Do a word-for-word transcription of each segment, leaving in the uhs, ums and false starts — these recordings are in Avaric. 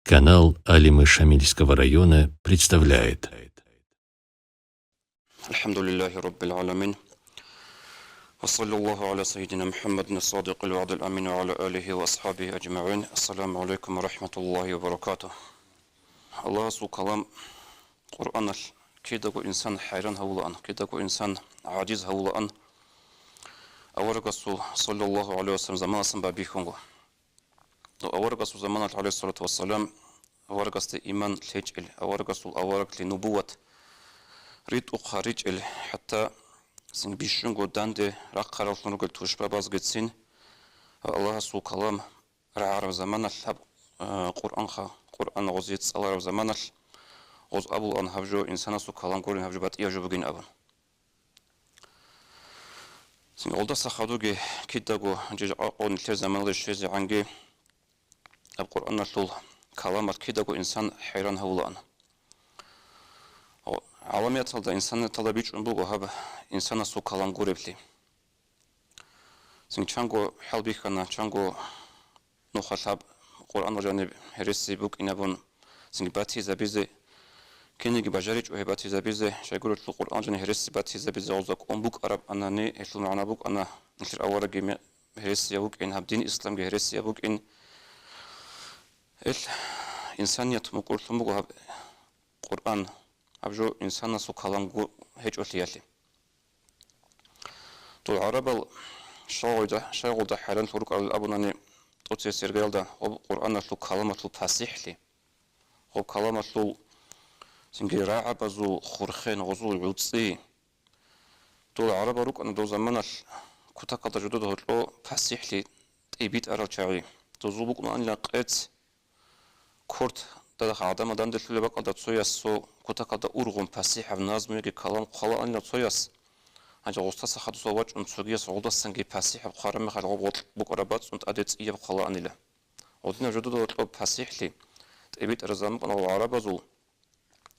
Канал Алимы Шамильского района представляет. الحمد لله رب العالمين. وصلى الله على سيدنا محمد الصادق الوعد الأمين وعلى آله وأصحابه أجمعين. السلام عليكم ورحمة الله وبركاته. Аллагьасул калам Къуръаналъ кидаго инсан хӀайран гьавулаан, кидаго инсан гӀажиз гьавулаан, аварагасул, саллаллагьу гӀалайгьи вассалам, заманасан байбихьунго. Аварагасул заманалъ, гӀалайгьиссалату вассалам, аварагасде иман лъечӀел, аварагасул авараглъи, нубуват ритӀухъ гьаричӀел, хӀатта цин бищунго данде рахъараллъун ругел тушбабазгицин Аллагьасул калам рагӀараб заманалъ гьаб, а, Къуръанха, Къуръан гъозие цӀалараб заманалъ гъоз абулаан гьаб жо инсанасул калам гурин, гьаб жо батӀияб жо бугин абун. Цин гъолдаса хадуги кидаго жижахъа къо нилъер заманалде щвезегӀанги гьаб Къуръаналъул каламалъ кидаго инсан хӀайран гьавулаан. Гъо-, гӀаламияталда, инсанияталда бичӀчӀун буго гьаб инсанасул калам гуреблъи. Цин чанго хӀалбихьана, чанго нухалъ гьаб Къуръан жаниб гьереси букӀинабун цинги батизабизе, кинниги бажаричӀо гьеб батизабизе, щайгурелъул Къуръан жаниб гьереси батизабизе гъоза кӀун букӀараб анани, гьелъул магӀна букӀана, нилъер аварагги ме-, гьересияб вукӀин, гьаб дин исламги гьересияб вукӀин. Ил инсаният мукӀурлъун буго гьаб Къуръан, гьаб жо инсанасул калам гу-, гьечӀолъиялъе. Дол гӀарабал щайгъулда, щайгъулда хӀайранлъун рукӀарал абунани, тӀоцебесеб иргаялда гъоб Къуръаналъул каламалъул пасихӀлъи, гъоб каламалъул цинги рагӀабазул хурхен, гъозул гӀуцӀи. Дол гӀарабал рукӀана дов заманалъ кутакалда жодада гьоркьо пасихӀлъи тӀибитӀарал чагӀи. Дозул букӀунаанила къец, корт, дадахъ гӀадамал данделъулеб бакӀалда цояс цо кутакалда ургъун пасихӀаб назму яги калам хъвалаанила цояс. Гьанже гъустаса хадусал вачӀун цогияс гъолдасанги пасихӀаб хъвараб мехалъ гъоб гъоркь букӀараб бацӀцӀун тӀаде цӀияб хъвалаанила. Гъодинаб жодадал кьоб пасихӀлъи тӀибитӀараб заман букӀана гъоб гӀарабазул.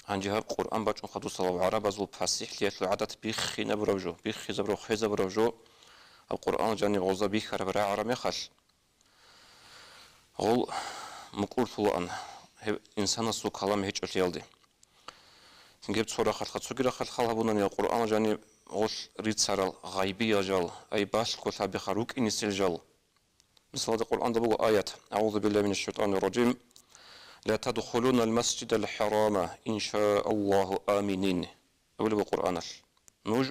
Гьанже гьаб Къуръан бачӀун хадусал гьаб гӀарабазул пасихӀлъиялъул гӀадат биххинабураб жо, биххизабураб, хвезабураб жо, гьаб Къуръан жаниб гъоза бихьараб рагӀараб мехалъ, гъол мукӀурлъулаан гьеб инсанасул калам гьечӀолъиялде. Гьеб цо рахъалъха, цоги рахъалъ хал гьабунани, Къуръан жаниб гъолъ рицарал гъайбиял жал, ай балъго лъабиха рукӀинисел жал. Мисалда, Къуръанда буго аят: «أعوذ بالله من الشيطان الرجيم. لا تدخلون المسجد الحرام إن شاء الله آمنين». Абулеб буго Къуръаналъ: «Нуж,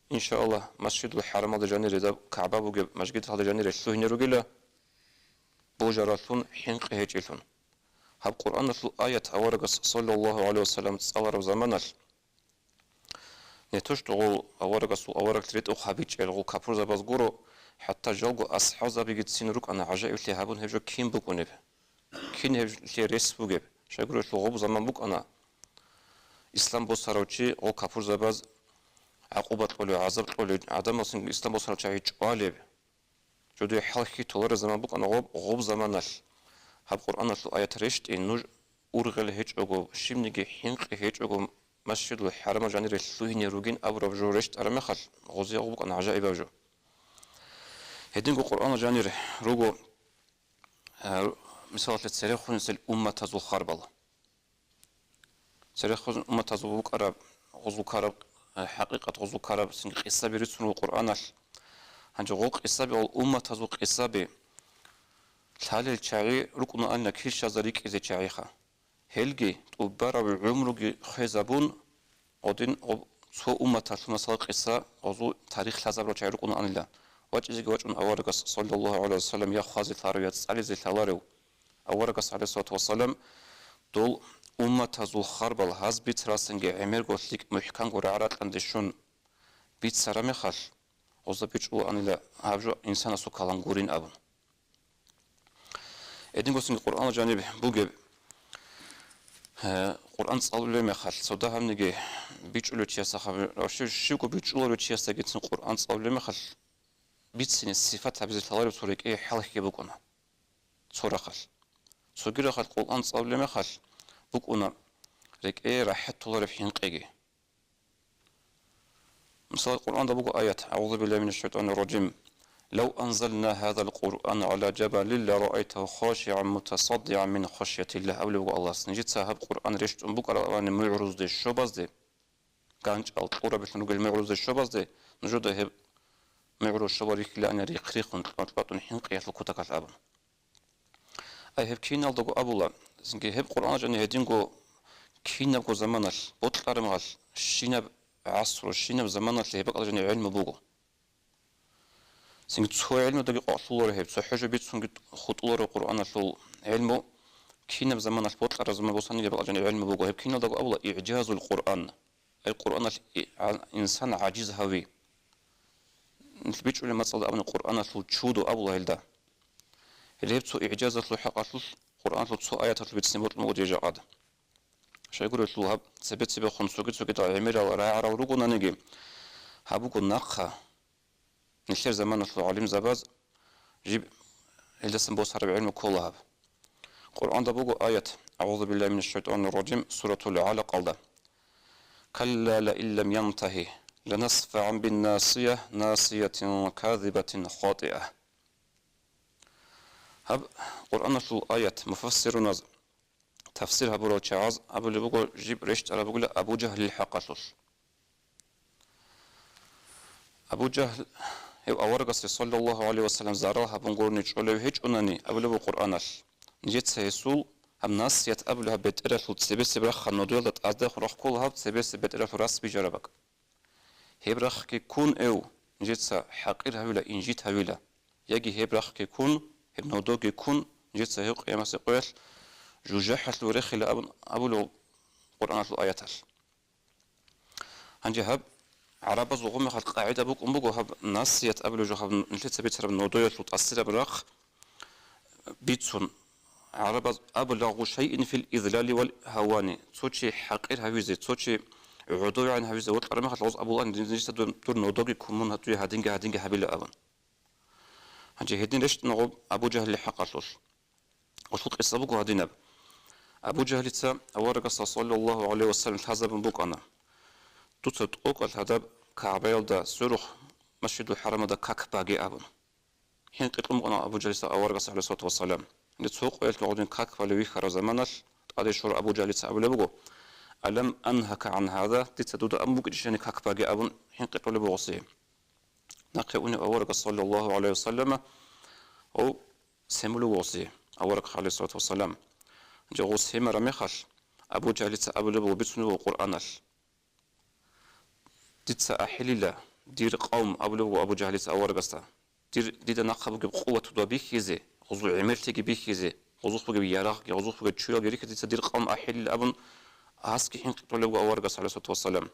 иншааллагь, Масжидул ХӀарамалда жанире, даб КагӀба бугеб мажгиталда жанире лъугьине ругила, божаралъун, хӀинкъи гьечӀелъун». Гьаб Къуръаналъул аят аварагас, саллаллагьу гӀалайгьи вассалам, цӀалараб заманалъ, не то что гъол аварагасул авараглъи ретӀухъ гьабичӀел гъол капурзабаз гуро, хӀатта жалго асхӀабзабигицин рукӀана гӀажаиблъи гьабун гьеб жо кин букӀунеб, кин гьеб лъе рес бугеб. Щайгурелъул гъоб заман букӀана, ислам босарав чи гъол капурзабаз гӀакъуба кьолев, гӀазаб кьолев, гӀадамасунги ислам босарав чагӀи чӀвалеб. Жодое хӀалхьи толареб заман букӀана гъоб, гъоб заманалъ. Гьаб Къуръаналъул аят рещтӀин, нуж ургъел гьечӀого, щибниги хӀинкъи гьечӀого, Масжидул ХӀарамалда жанире лъугьине ругин абураб жо рещтӀараб мехалъ, гъозие гъоб букӀана гӀажаибаб жо. Гьединго Къуръаналда жанир руго, а, мисалалъе, церехунисел умматазул харбал. Церехун умматазул букӀараб, гъозул ккараб, э, хӀакъикъат, гъозул ккараб цинги къисаби рицун руго Къуръаналъ. Гьанже гъол къисаби, гъол умматазул къисаби лъалел чагӀи рукӀунаанила килщазда рикӀкӀизе чагӀиха. Гьелги тӀубараб гӀумруги хвезабун, гъодин гъоб цо умматалъул, масала, къиса, гъозул тарих лъазабурал чагӀи рукӀунаанила. ВачӀизеги вачӀун аварагас, саллаллагьу гӀалайгьи вассалам, я хвазе лъарав, я цӀализе лъаларев. Аварагас, гӀалайгьиссалату вассалам, дол умматазул харбал гьаз бицарасанги гӀемерго лъикӀ мухӀканго рагӀа-ракьанде щун бицараб мехалъ, гъозда бичӀчӀулаанила гьаб жо инсанасул калам гурин абун. Гьединго цинги Къуръан жаниб бугеб, э, Къуръан цӀалулеб мехалъ, цо дагьабниги бичӀчӀулев чиясда хаб-, щив-, щивго бичӀчӀуларев чиясдагицин Къуръан цӀалулеб мехалъ, бицине сипат гьабизе лъалареб цо рекӀее хӀалхьи букӀуна. Цо рахъалъ. Цоги рахъалъ Къуръан цӀалулеб мехалъ букӀуна рекӀее рахӀат толареб хӀинкъиги. Мисал, Къуръанда буго аят: «أعوذ بالله من الشيطان الرجيم. «Лав анзална гьазал Къуръана гӀала жабалин лараайтагьу хашигӀан мутасаддигӀан мин хашятиллагь», абулеб буго Аллагьас, нижеца гьаб Къуръан рещтӀун букӀарабани мугӀрузде щобазде, ганчӀал кьурабилъун ругел мугӀрузде щобазде, нужеда гьеб мугӀру щобал рихьилаани рихъ-риххун, кьван-кьватӀун хӀинкъиялъул кутакалъ абун. Ай гьеб киналдаго абула, цинги гьеб Къуръаналъ жани гьединго кинабго заманалъ, бокьараб мехалъ, щинаб гӀасру, щинаб заманалъ гьеб бакӀалда жани гӀелму буго. Цинги цо гӀелмудаги къокълъуларо гьеб, цо хӀужа бицунги хутӀуларо Къуръаналъул гӀелму, кинаб заманалъ бокьараб заман босаниги гьеб бакӀалда жани гӀелму буго. Гьеб киналдаго абула игӀжазул Къуръан. Ай Къуръаналъ и-, гӀа-, инсан гӀажиз гьави. Нилъ бичӀчӀулеб мацӀалда абуни Къуръаналъул чудо абула гьелда. Гьеле гьеб цо игӀжазалъул хӀакъалъулъ Къуръаналъул цо аяталъул бицине бокьун буго дие жакъад. Щайгурелъул гьаб цебе-цебехун цоги-цогидал гӀемерал рагӀарал ругонаниги, гьаб буго нахъа. Нилъер заманалъул гӀалимзабаз жиб гьелдасан босараб гӀелму ккола гьаб. Къуръанда буго аят, АгӀузу биллагьи минаш шайтӀанир ражим, Суратул ГӀалакъалда: «Калла лаин лам янтагьи, ланасфагӀан биннасия, насиятин казибатин хатӀиа». Гьаб Къуръаналъул аят муфассируназ тафсир гьабурал чагӀаз абулеб буго жиб рещтӀараб бугила Абу Жагьлил хӀакъалъулъ. Абу Жагьл, гьев аварагасе, саллаллагьу гӀалайгьи вассалам, зарал гьабун гурони чӀолев гьечӀунани, абулеб буго Къуръаналъ, нижеца гьесул гьаб насият абулеб гьаб бетӀералъул цебесеб рахъ нодоялда тӀадехун рахъ ккола гьаб цебесеб бетӀералъул рас бижараб бакӀ. Гьеб рахъги ккун гьев нижеца хӀакъир гьавила, инжит гьавила, яги гьеб рахъги ккун, гьеб нодоги ккун, нижеца гьев къиямасеб къоялъ жужахӀалъув рехила абун абулев Къуръаналъул аяталъ. Гьанже гьаб гӀарабазул гъумехалъ къагӀида букӀун буго, гьаб насият абулев жо гьаб нилъеца бицараб нодоялъул тӀасираб рахъ бицун, гӀарабаз: «Аблагъу шайин фил излали вал гьавани», цо чи хӀакъир гьавизе, цо чи гӀодовегӀан гьавизе вокьараб мехалъ гъоз абулаан, динзаниса дур, дур нодоги кумун гьатӀуе гьадинги-гьадинги гьабила абун. Гьанже гьедин рещтӀуна гъоб Абу Жагьлил хӀакъалъулъ. Гъолъул къиса буго гьадинаб. Абу Жагьлица аварагасда, саллаллагьу гӀалайгьи вассалам, лъазабун букӀана: «Дуца тӀокӀал гьадаб КагӀбаялда сверухъ, Масжидул ХӀарамалда как баге», – абун. ХӀинкъи кьун букӀана Абу Жагьлица аварагасда, гӀалайгьиссалату вассалам. Гьанже цо къоялъ гьадин как балев вихьарав заманалъ, тӀаде щварав Абу Жагьлица абулеб буго: «Алам ангьака гӀан гьаза? Дица дуда абун букӀинчӀищани как баге?» – абун хӀинкъи кьолеб буго гъосие. Нахъе унев аварагас, саллаллагьу гӀалайгьи вассалама, гъов семулев гъосие, авараг, гӀалайгьиссалату вассалам. Гьанже гъов семараб мехалъ, Абу Жагьлица абулеб буго, бицунеб буго Къуръаналъ: «Дица ахӀилила, дир къавм», – абулеб буго Абу Жагьлица аварагасда. Дир, дида нахъа бугеб къуватуда бихьизе, гъузул гӀемерлъиги бихьизе, гъузухъ бугеб ярагъги, гъузухъ бугеб чуралги рихьизе дица дир къавм ахӀилила абун, гьасги хӀинкъи кьолеб буго аварагас, гӀалайгьиссалату вассалам.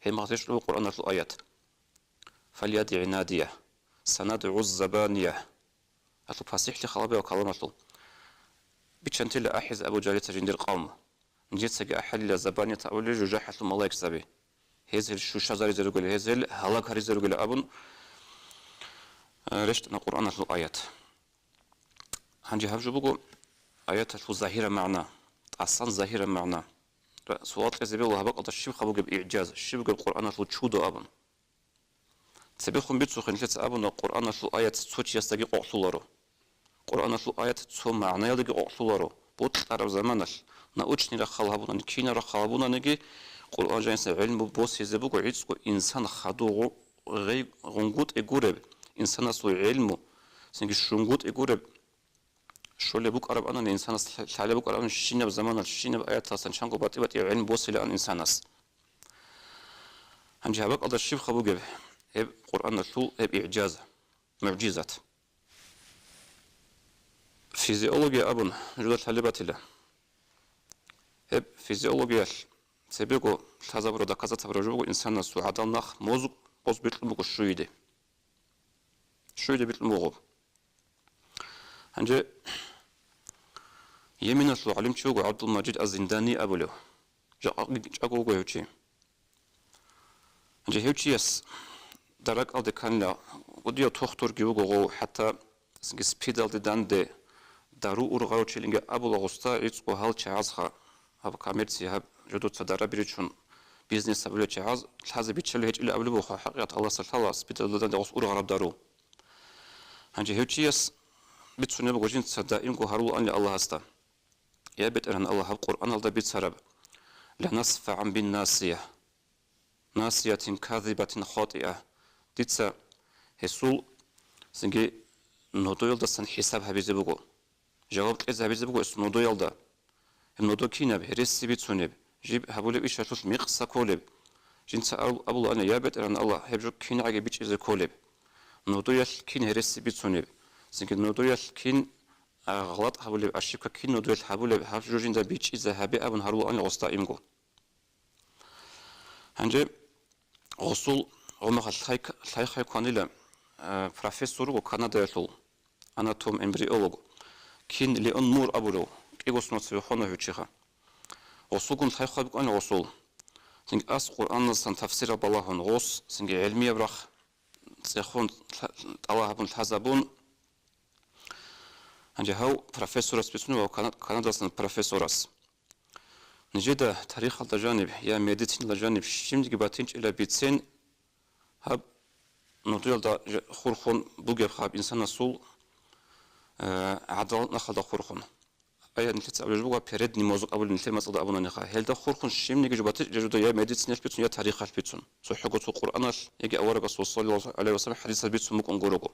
Гьеб мехалъ рещтӀун буго Къуръаналъул аят: «ФальядгӀи надия, санадгӀу забания». Гьалъул пасихӀлъи халабиял каламалъул. Биччантила ахӀизе Абу Жагьлица жиндир къавм. Нижецаги ахӀалила забаният абулел жужахӀалъул малаикзаби. Гьез гьел щущазаризе ругел, гьез гьел гьалаг гьаризе ругел абун, э, рещтӀана Къуръаналъул аят. Гьанже гьаб жо буго аяталъул загьираб магӀна, тӀасан загьираб магӀна. Ра-, суал кьезе бегьула гьаб бакӀалда щибха бугеб игӀжаз, щиб бугеб Къуръаналъул чудо абун. Цебехун бицухъе, нилъеца абуна, Къуръаналъул аят цо чиясдаги къокълъуларо. Къуръаналъул аят цо магӀнаялдаги къокълъуларо. Бокьараб заманалъ, научный рахъал гьабунани, кинаб рахъал гьабунаниги, Къуръан жаниса гӀилму босизе буго гӀицӀго инсан хадув гъу-, гъей гъунгутӀи гуреб, инсанасул гӀилму, цинги щунгутӀи гуреб, щолеб букӀарабани инсанас, лъалеб букӀарабани щинаб заманалъ, щинаб аяталдасан чанго батӀи-батӀи гӀилму босилаан инсанас. Гьанже гьаб бакӀалда щибха бугеб гьеб Къуръаналъул гьеб игӀжаз, мугӀжизат? Физиология абун жуда лъалеб батила. Гьеб физиологиялъ цебего лъазабураб, доказать гьабураб жо буго инсанасул гӀадал нах мозг, мозг бикьун буго щуйиде. Щуйиде бикьун буго. Гьанже Йеменалъул гӀалимчи вуго ГӀабдулмажид аз-Зиндани абулев. Жакъа чӀаго вуго гьев чи. Гьанже гьев чияс даракалде кканила, кӀудияв тухтурги вуго гъов, хӀатта спидалде данде дару ургъарав чилинги абула гъоста, гӀицӀго гьал чагӀазха, гьаб коммерция, гьаб жодоца дараби ричун бизнес гьабулел чагӀаз лъазе биччалев гьечӀила абулеб буго, хӀакъикъат Аллагьасда лъала, спидалде данде гъос ургъараб дару. Гьанже гьев чияс бицунеб буго жинца даимго гьарулаанли Аллагьасда: «Я БетӀергьан Аллагь, гьаб Къуръаналда бицараб: ла насфагӀан бин насия, насиятин казибатин хатӀиа». Дица гьесул цинги нодоялдасан хӀисаб гьабизе буго. Жаваб кьезе гьабизе буго гьесул нодоялда. Гьеб нодо кинаб, гьереси бицунеб, жиб гьабулеб ишалъулъ мекъса кколеб? Жинца абул-, абулаана: «Я БетӀергьан Аллагь, гьеб жо кингӀаги бичӀчӀизе кколеб. Нодоялъ кин гьереси бицунеб, цинги нодоялъ кин, а, гъалатӀ гьабулеб, ошибка кин нодоялъ гьабулеб, гьаб жо жинда бичӀчӀизе гьабе», — абун гьарулаан гъосда имго. Гьанже гъосул гъомахъа лъай-, лъай-хъай кванила, а, профессор вуго Канадаялъул, анатом-эмбриолог, Кин Леон Мур абурав, кӀиго сунат цевехъана гьев чиха. Гъосулгун лъай-хъвай букӀана гъосул. Цинги ас Къуръанасан тафсирал балагьун гъос, цинги гӀелмияб рахъ цӀехун лъа-, тӀалаб гьабун лъазабун, гьанже гьав профессорас бицунеб ва Кана-, Канадасан профессорас. Нижеда тарихалда жаниб я медицинала жаниб щибниги батинчӀила бицен гьаб нудуялда ж-, хурхун бугеб гьаб инсанасул, э, гӀадалат нахалда хурхун. Ая нилъеца абулеб буго, передний мозг абулеб нилъер мацӀалда абунаниха. Гьелда хурхун щибниги жо батичӀила жуда я медициналъ бицун, я тарихалъ бицун. ЦохӀого цо Къуръаналъ яги аварагасул саллаллагьу гӀалайгьи ва саллам хӀадисалъ бицун букӀун гурого.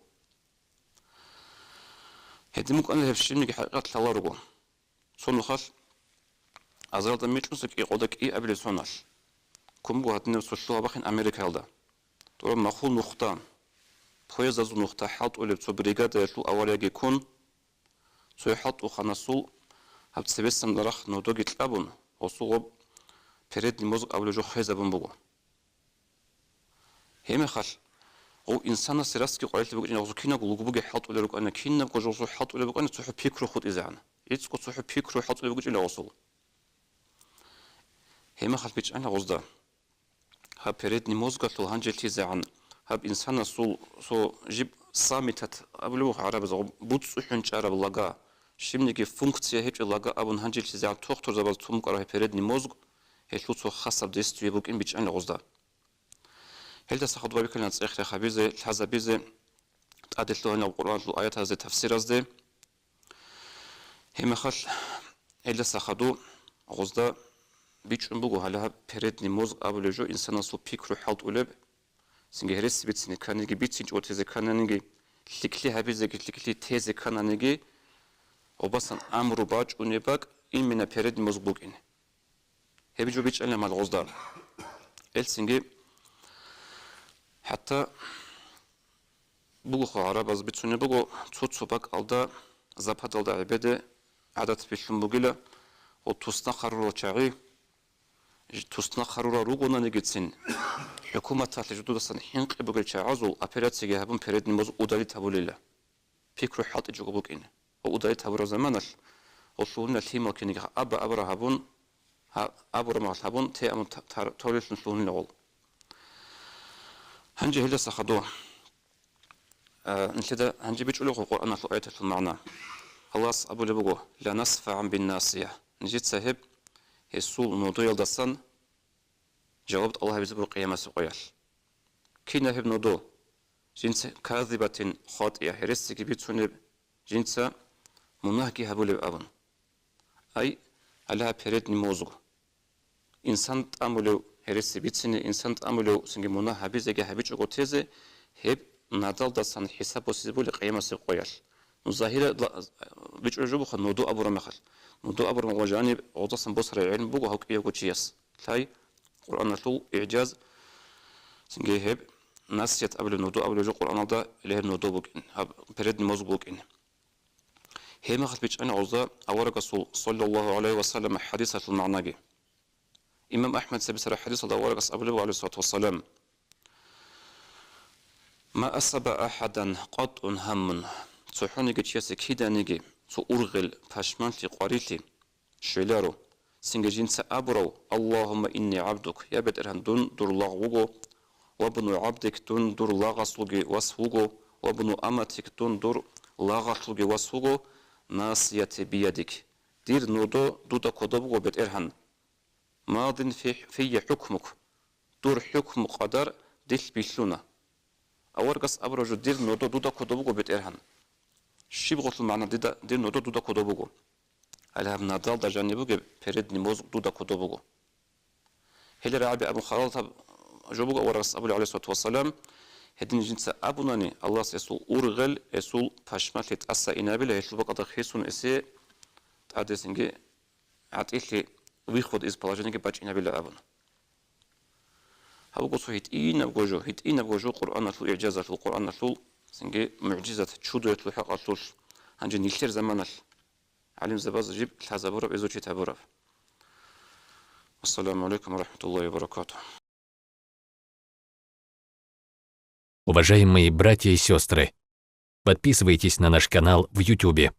Гьедин букӀана гьеб щибниги хӀакъикъат лъаларого. Цо нухалъ азаралда микьнуса кӀикъода кӀиабилеб соналъ. Кумго гьадинаб цо лъугьа бахин Америкаялда. ТӀураб махул нухда, поездазул нухда хӀалтӀулеб цо бригадаялъул аварияги ккун, цо хӀалтӀухъанасул гьаб цебесан рахъ нодоги кьабун, гъосул гъоб передний мозг абулеб жо хвезабун буго. Гьебмехалъ, гъов инсанасе расги къварилъи букӀин, гъосул кинабго лугбуги хӀалтӀулел рукӀана, кинабго жо гъосул хӀалтӀулеб букӀана цохӀо пикру хутӀизегӀан. ГӀицӀго цохӀо пикру хӀалтӀулеб букӀинчӀила гъосул. Гьебмехалъ бичӀчӀана гъозда. Гьаб передний мозгалъул гьанжелъизегӀан, гьаб инсанасул цо жиб самитат абулеб буго гӀарабазда, буцӀцӀухӀун чӀараб лага, щибниги функция гьечӀеб лага абун гьанжелъизегӀан тухтурзабаз цо мукӀараб гьеб передний мозг, гьелъул цо хасаб действие букӀин бичӀчӀана гъозда. Гьелдаса хадуб биккана цӀех-рех гьабизе, лъазабизе, тӀаде лъугьана Къуръаналъул аятазде тафсиразде. Гьебмехалъ, гьелдаса хадуб гъозда бичӀчӀун буго гьале гьаб передний мозг абулеб жо инсанасул пикру хӀалтӀулеб, цинги гьереси бицине кканиги, бицинчӀого тезе ккананиги, лъикӀлъи гьабизеги, лъикӀлъи тезе ккананиги, гъобасан амру бачӀунеб бакӀ именно передний мозг букӀине. Гьеб жо бичӀчӀана гьал гъозда. Гьелцинги хӀатта бугоха, гӀарабаз бицунеб буго, цо-цо бакӀалда, западалда гӀебеде гӀадат бихьун бугила, гъо туснахъ гьарурал чагӀи, ж-, туснахъ гьарурал ругонанигицин, хӀукуматалъе жудудасан хӀинкъи бугел чагӀазул операцияги гьабун, передний мозг удалить гьабулила. Пикру хӀалтӀичӀого букӀин. Ва удалить гьабураб заманалъ, гъо лъугьунила лъимал киниги аба-абра гьабун, гьа-, абураб мехалъ гьабун, те амун та-, тар-, тавлилъун лъугьунила гъол. Гьанже гьелдаса хадуб, а, нилъеда гьанже бичӀчӀулеб буго Къуръаналъул аяталъул магӀна. Аллагьас абулеб буго: «Ла насфагӀан бин насия». Нижеца гьеб, гьесул нодоялдасан жаваб тӀалаб гьабизе буго къиямасеб къоялъ. Кинаб гьеб нодо? Жинца казибатин хатӀия, гьересиги бицунеб, жинца мунагьги гьабулеб абун. Ай, гьале гьаб передний мозг. Инсан тӀамулев гьереси бицине, инсан тӀамулев цинги мунагь гьабизеги гьабичӀого тезе, гьеб надалдасан хӀисаб босизе бугила къиямасеб къоялъ. Ну, загьира ла-, бичӀчӀулеб жо бугоха нодо абураб мехалъ. Нодо абураб мехалъ жаниб гъозасан босараб гӀелму буго гьав кӀиявго чияс. Лъай Къуръаналъул игӀжаз, цинги гьеб насият абулеб нодо абулеб жо Къуръаналда гьеб нодо букӀин, гьаб передний мозг букӀин. Гьеб мехалъ бичӀчӀана гъозда аварагасул, саллаллагьу гӀалайгьи ва саллам, хӀадисалъул магӀнаги. Имам АхӀмад цебесара хӀадисалда аварагас абулеб, гӀалайгьиссалату вассалам: «Ма асаба ахӀадан къатӀун гьаммун», цохӀониги чиясе киданиги цо ургъел, пашманлъи, къварилъи щвеларо. Цинги жинца абурав: «Аллагьумма инни гӀабдук», я БетӀергьан, дун дур лагъ вуго, «ва бну гӀабдик», дун дур лагъасулги вас вуго, «ва бну аматик», дун дур лагъалъулги вас вуго, «насияти биядик», дир нодо дуда кодоб буго, БетӀергьан. «Мадин фи-, фийя хӀукмук», дур хӀукму-къадар дилъ билълъуна. Аварагас абураб жо: дир нодо дуда кодоб буго, БетӀергьан. Щиб гъолъул магӀна дида, дир нодо дуда кодоб буго. Гьале гьаб надалда жаниб бугеб передний мозг дуда кодоб буго. Гьеле рагӀаби абун халатаб жо буго аварагас абулеб, гӀалайгьиссалату вассалам, гьедин жинца абунани, Аллагьас гьесул ургъел, гьесул пашмалъи тӀаса инабила, гьелъул бакӀалда хисун гьесие тӀадесинги гӀатӀилъи выход из положениеги бачӀинабила абун. Гьаб буго цо гьитӀинабго жо, гьитӀинабго жо Къуръаналъул игӀжазалъул, Къуръаналъул цинги мугӀжизат, чудоялъул хӀакъалъулъ, гьанже нилъер заманалъ гӀалимзабаз жиб лъазабураб, изучить гьабураб. Ассаламу гӀалайкум ва рахӀматуллагьи ва баракатугь. Уважаемые братья и сестры, подписывайтесь на наш канал в Ютубе.